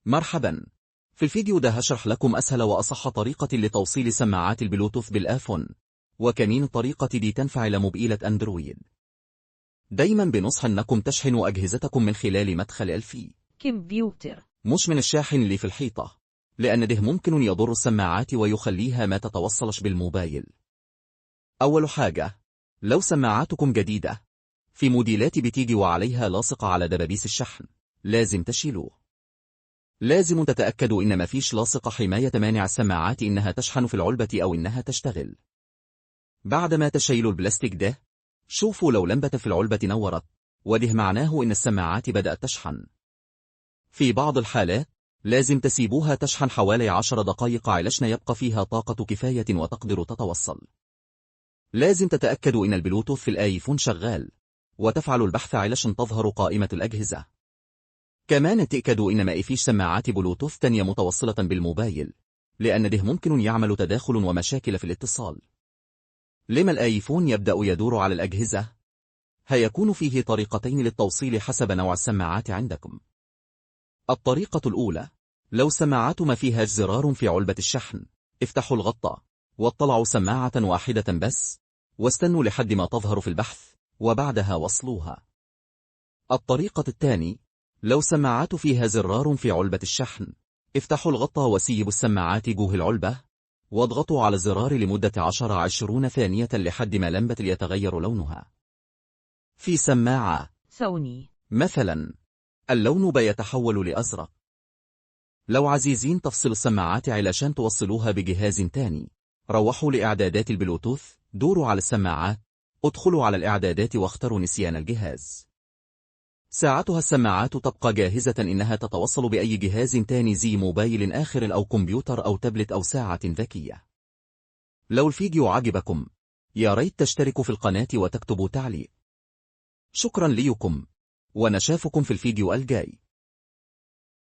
مرحبا. في الفيديو ده هشرح لكم أسهل وأصح طريقة لتوصيل سماعات البلوتوث بالآيفون، وكمان الطريقة دي تنفع لموبايلات أندرويد. دايما بنصح أنكم تشحنوا أجهزتكم من خلال مدخل الفي كمبيوتر، مش من الشاحن اللي في الحيطة، لأن ده ممكن يضر السماعات ويخليها ما تتوصلش بالموبايل. أول حاجة، لو سماعاتكم جديدة في موديلات بتيجي وعليها لاصقة على دبابيس الشحن، لازم تشيلوه. لازم تتأكدوا إن مفيش لاصقة حماية مانع السماعات إنها تشحن في العلبة أو إنها تشتغل. بعد ما تشيلوا البلاستيك ده، شوفوا لو لمبة في العلبة نورت، وده معناه إن السماعات بدأت تشحن. في بعض الحالات لازم تسيبوها تشحن حوالي 10 دقائق علشان يبقى فيها طاقة كفاية وتقدر تتوصل. لازم تتأكدوا إن البلوتوث في الآيفون شغال، وتفعلوا البحث علشان تظهر قائمة الأجهزة. كمان تأكدوا إن ما فيش سماعات بلوتوث تانية متوصلة بالموبايل، لأن ده ممكن يعمل تداخل ومشاكل في الاتصال. لما الآيفون يبدأ يدور على الأجهزة، هيكون فيه طريقتين للتوصيل حسب نوع السماعات عندكم. الطريقة الأولى، لو سماعات ما فيها زرار في علبة الشحن، افتحوا الغطاء واطلعوا سماعة واحدة بس، واستنوا لحد ما تظهر في البحث، وبعدها وصلوها. الطريقة الثانية، لو سماعات فيها زرار في علبة الشحن، افتحوا الغطاء وسيبوا السماعات جوه العلبة، واضغطوا على الزرار لمدة 10-20 ثانية لحد ما لمبة يتغير لونها. في سماعة سوني مثلا، اللون بيتحول لأزرق. لو عزيزين تفصل السماعات علشان توصلوها بجهاز تاني، روحوا لإعدادات البلوتوث، دوروا على السماعات، ادخلوا على الإعدادات واختاروا نسيان الجهاز. ساعتها السماعات تبقى جاهزة إنها تتوصل بأي جهاز تاني زي موبايل آخر أو كمبيوتر أو تابلت أو ساعة ذكية. لو الفيديو عجبكم، يا ريت تشتركوا في القناة وتكتبوا تعليق. شكرا ليكم، ونشافكم في الفيديو الجاي.